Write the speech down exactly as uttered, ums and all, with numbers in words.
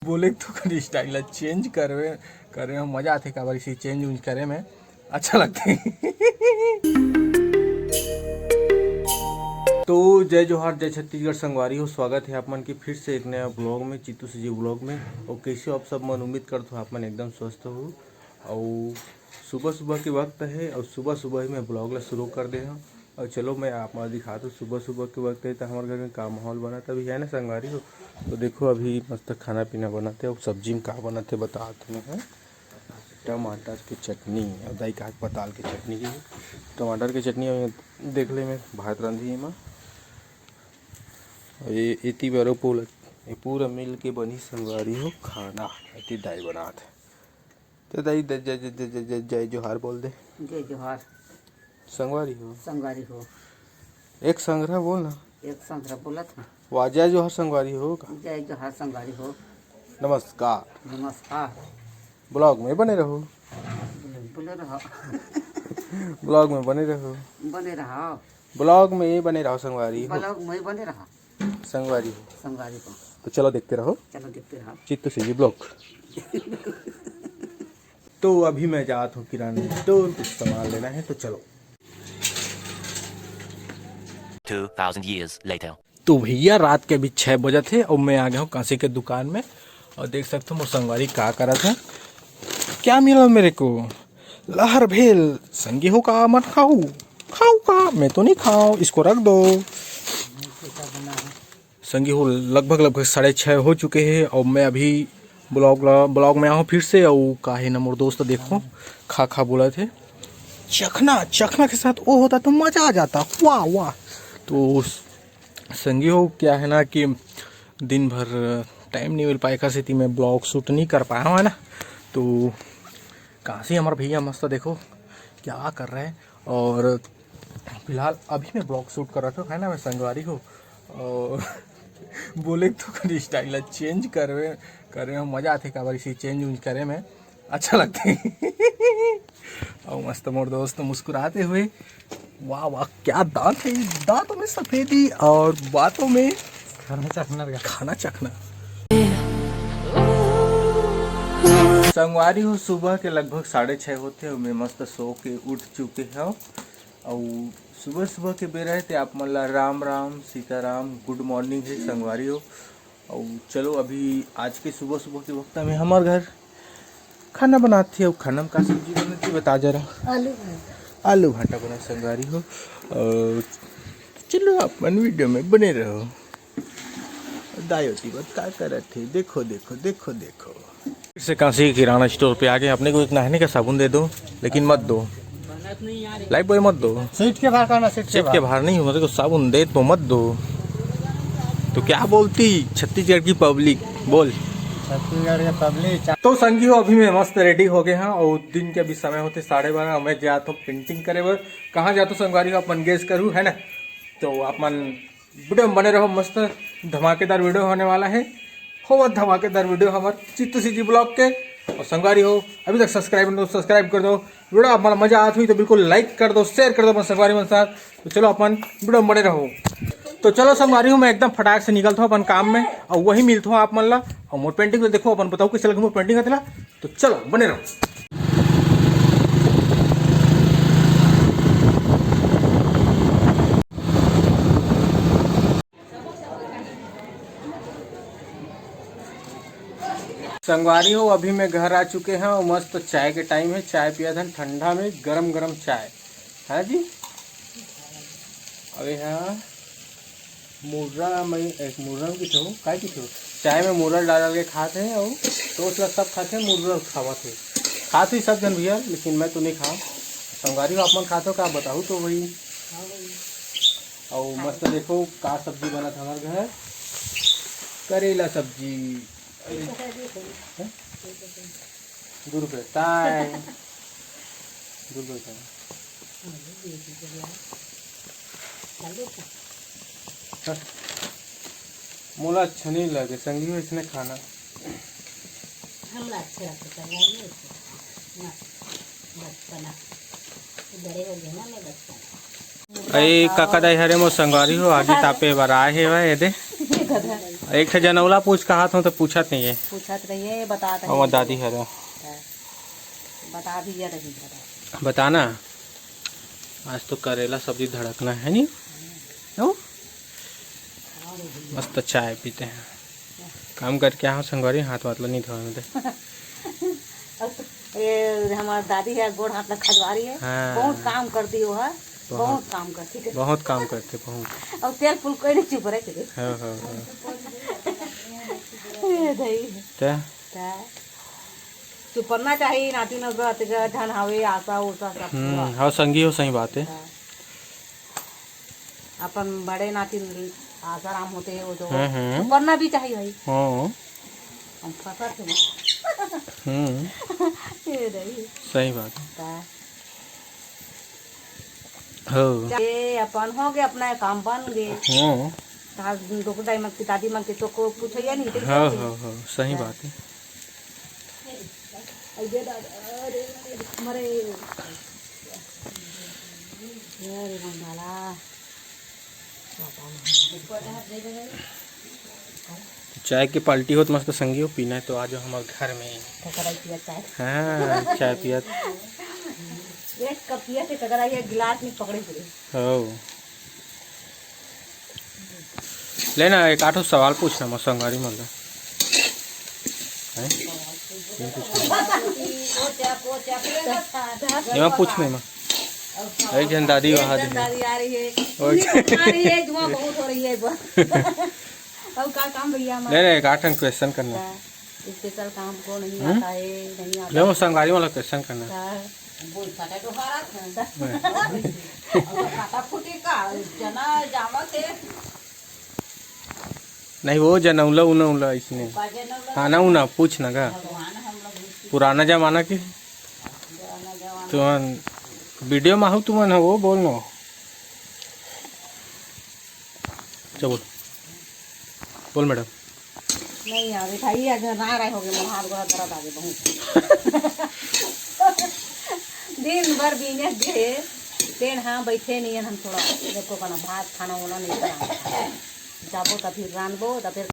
बोले तो कर स्टाइल ला चेंज करवे, करे में मजा आथे, काबर इसे चेंज उंज करे में अच्छा लगथे। तो जय जोहार, जय छत्तीसगढ़ संगवारी हो, स्वागत है आप मन के फिर से एक नया ब्लॉग में, चित्तू सीजी ब्लॉग में। और कैसे हो आप सब मन? उम्मीद करत हो आप मन एकदम स्वस्थ हो। और सुबह सुबह के वक्त है और सुबह सुबह ही मैं ब्लॉग ला शुरू कर दे हूँ। और चलो मैं आप मन दिखात हूँ, सुबह सुबह के वक्त है तो हमारे घर में का माहौल बनत अभी है ना संगवारी हो। तो देखो अभी मस्त खाना पीना बनत है और सब्जी में का बनत है बतात हूँ मैं, है टमाटर के चटनी और दाई का पताल के चटनी के, टमाटर के चटनी और देख ले मैं भात रांधी एमा। और ये एती बरो पोलक, ये पूरा मिल के बनी संगवारी हो खाना। एती दाई बनात है। तो दाई द-, जय, जय, जय, जय, जय, जय जोहार बोल दे। जय जोहार। संगवारी हो। संगवारी हो। एक संग्रह बोल ना। एक संग्रह बोलत हूँ। वाह, जय जोहार संगवारी हो का? जय जोहार संगवारी हो। नमस्कार। नमस्कार। ब्लॉग में बने रहो। बोले रहो। ब्लॉग में बने रहो। बने रहो। ब्लॉग में बने रहो संगवारी हो। ब्लॉग में बने रहो। संगवारी हो। संगवारी हो। तो चलो देखते रहो। चलो देखते रहो। Chittu CG blog. तो अभी मैं जात हूँ किराना स्टोर, कुछ सामान लेना है, तो चलो। Two thousand years later. तो भैया, रात के अभी छः बजत हे और मैं आ गया हूँ कांसी के दुकान में। और देख सकते हो मोर संगवारी का करत है। क्या मिला मेरे को? लहर भेल। संगी हो का मत खाऊ, खाऊ का? मैं तो नहीं खाऊँ, इसको रख दो। संगी हो, लगभग लगभग साढ़े छः हो चुके हैं और मैं अभी ब्लॉग ला ब्लॉग में आया हूँ फिर से। और का है ना मोर दोस्त, देखो खा खा बोला थे, चखना चखना के साथ वो होता तो मज़ा आ जाता। वाह वाह। तो संगी हो, क्या है ना कि दिन भर टाइम नहीं मिल पाए, एकर सेती मैं ब्लॉग शूट नहीं कर पाया हूँ, है ना। तो कांसी हमारा भैया मस्त देखो क्या कर रहे हैं। और फिलहाल अभी मैं ब्लॉग शूट कर रहा था, है ना, मैं संगवारी हो। और बोले तो कर स्टाइल ला चेंज करवे करे में मज़ा आथे, काबर इसे चेंज उंज करे में अच्छा लगथे। और मस्त मोर दोस्त मुस्कुराते हुए, वाह वाह, क्या दांत है, दांतों में सफेदी और बातों में खाना चखना। खाना चखना। संगवारी हो, सुबह के लगभग साढ़े छः होथे और मैं मस्त सो के उठ चुके हूँ। और सुबह सुबह के बेरा है ते आप मन ला राम राम सीताराम, गुड मॉर्निंग है संगवारी हो। और चलो अभी आज के सुबह सुबह के वक्त में हमार घर खाना बनात हे। और खाना में का सब्जी बनत हे बता जरा। आलू भाटा। आलू भाटा बना संगवारी हो। और चलो आप मन वीडियो में बने रहो। दाई ओती बत का करत हे, देखो देखो देखो देखो। फिर से कांसी के किराना स्टोर पे आ गए। अपने को एक नहाने का साबुन दे दो, लेकिन मत दो। लाइफ बॉय मत दो। सीट के बाहर करना, सीट के सीट के बाहर। बाहर नहीं, मतलब को साबुन दे तो मत दो। तो क्या बोलती छत्तीसगढ़ की पब्लिक, बोल। छत्तीसगढ़ के पब्लिक। तो संगी हो, अभी मैं मस्त रेडी हो गए हैं और दिन के अभी समय होते साढ़े बारह। मैं जात हूँ पेंटिंग करे बर। कहाँ जात हूँ संगवारी हो, आप मन गेस करू, है ना। तो आप मन वीडियो में बने रहो, मस्त धमाकेदार वीडियो होने वाला है। हो धमाकेदार वीडियो हमार चित्तू सीजी ब्लॉग के। और संगवारी हो, अभी तक सब्सक्राइब नहीं तो सब्सक्राइब कर दो। वीडियो आप मन मजा आत हुई तो बिल्कुल लाइक कर दो, शेयर कर दो अपन संगवारी मन साथ। तो चलो अपन वीडियो में बने रहो। तो चलो संगवारी हो, मैं एकदम फटाक से निकलता हूँ अपन काम में और वही मिलता हूँ आप मन ला। और मोर पेंटिंग तो देखो, अपन बताओ कैसे लगे मोर पेंटिंग हतेला। तो चलो बने रहो। संगवारी हो, अभी मैं घर आ चुके हैं और मस्त चाय के टाइम है, चाय पिया था ठंडा में, गरम गरम चाय है जी। अबे हाँ, मुर्रा में एक मुर्रा में किथे हो, काय किथे हो? चाय में मुर्रा डाल डाल के खात हे और दोस्त लोग सब खात हे, मुर्रा खावत हे। खात ही सब जन भैया, लेकिन मैं तो नहीं खाऊँ। संगवारी हो, आप मन खात हो का बताओ तो वही। और मस्त देखो का सब्जी बनत हमारे घर, करेला सब्जी। हैं? दो रुपये ताय। दो रुपये ताय। हाँ। मोला अच्छा नहीं लगे संगी हो इसने खाना। हमला अच्छा लगता है यार, ये अच्छा। ना, बचपना। बड़े हो गए ना, मैं बचपना। अरे काका दाई हरे मोर संगवारी हो, आगी तापे बर आए हे भाई, ये दे। एक ठे जनौला पूछ कहात हूँ तो पूछत नहीं है। पूछत नहीं है, बतात नहीं हमर है। दादी हरे। हाँ। बता भी या नहीं बता। बताना। आज तो करेला सब्जी धड़कना है नी। नो? मस्त चाय पीते हैं। काम करके आओ संगवारी, हाथ वाथ ला नहीं धोए मिले। ये हमार दादी है, गोड़ हाथ ला खजवारी है। हाँ। बहुत काम करती वो है। बहुत। बहुत काम करती है। बहुत काम करते, बहुत। और तेल फूल कोई नहीं चुप रहे। हाँ, हाँ, हाँ। ए दई। ते? ते। चुपरना चाहिए, नाती नगत के धन हवे, आशा उषा सब हम्म, पूरा। हाँ, संगी हो, सही बात है। हाँ। अपन बड़े नाती आसाराम होते हैं, वो तो हम्म, हम्म। चुपरना भी चाहिए भाई। हाँ। हम फंसा थे। हम्म। ए दई। सही बात है। ते। हो। ये अपन हो गए, अपना काम बन गए। हम्म। आज डॉक्टर दाई मन के, दादी मन के तो को पूछे या नहीं, तो हाँ, क्या हाँ, हाँ, सही हाँ। बात है। अरे दादा, अरे, अरे, मरे। अरे बंगाला। चाय के पार्टी होत मस्त संगी हो, पीना है तो आ जाओ हमारे घर में। ककरा पिया चाय। हाँ, चाय पिया। एक कप पिया थे, ककरा एक गिलास नहीं पकड़े पूरे। हो। ले ना, एक आठो सवाल पूछना, मैं संगवारी मन ला। हैं? ये पूछ नहीं, मैं। एक जन दादी वहाँ दी है। दादी आ रही है। और इन्हीं को खा रही है, धुआं बहुत हो रही है एक बार। और का काम भैया हमारा? ले ना, एक आठ क्वेश्चन करना। हाँ, स्पेशल काम को नहीं हम्म? आता है, नहीं आता ले, वो है। संगवारी वाला क्वेश्चन करना। हाँ। बोल, फटा तो हारा था। हाँ। और तो फटा फूटी का, जना जावा थे। नहीं, वो जनौला उनौला इसने। का जनौला? खाना उना पूछ ना का? भगवान हम लोग भी पुराना जमाना के। पुराना जमाना। तुमन वीडियो में आहू तुमन हो, वो बोल ना। चल बोल। बोल मैडम। नहीं यार, मिठाई आज ना रहे होगे, मोर हाथ गोड़ा दर्द आगे बहुत। दिन भर बिने दे, तेन हाँ बैठे नहीं है हम थोड़ा, देखो कना भात खाना वाना नहीं करा। जाबो त फिर रानबो त फिर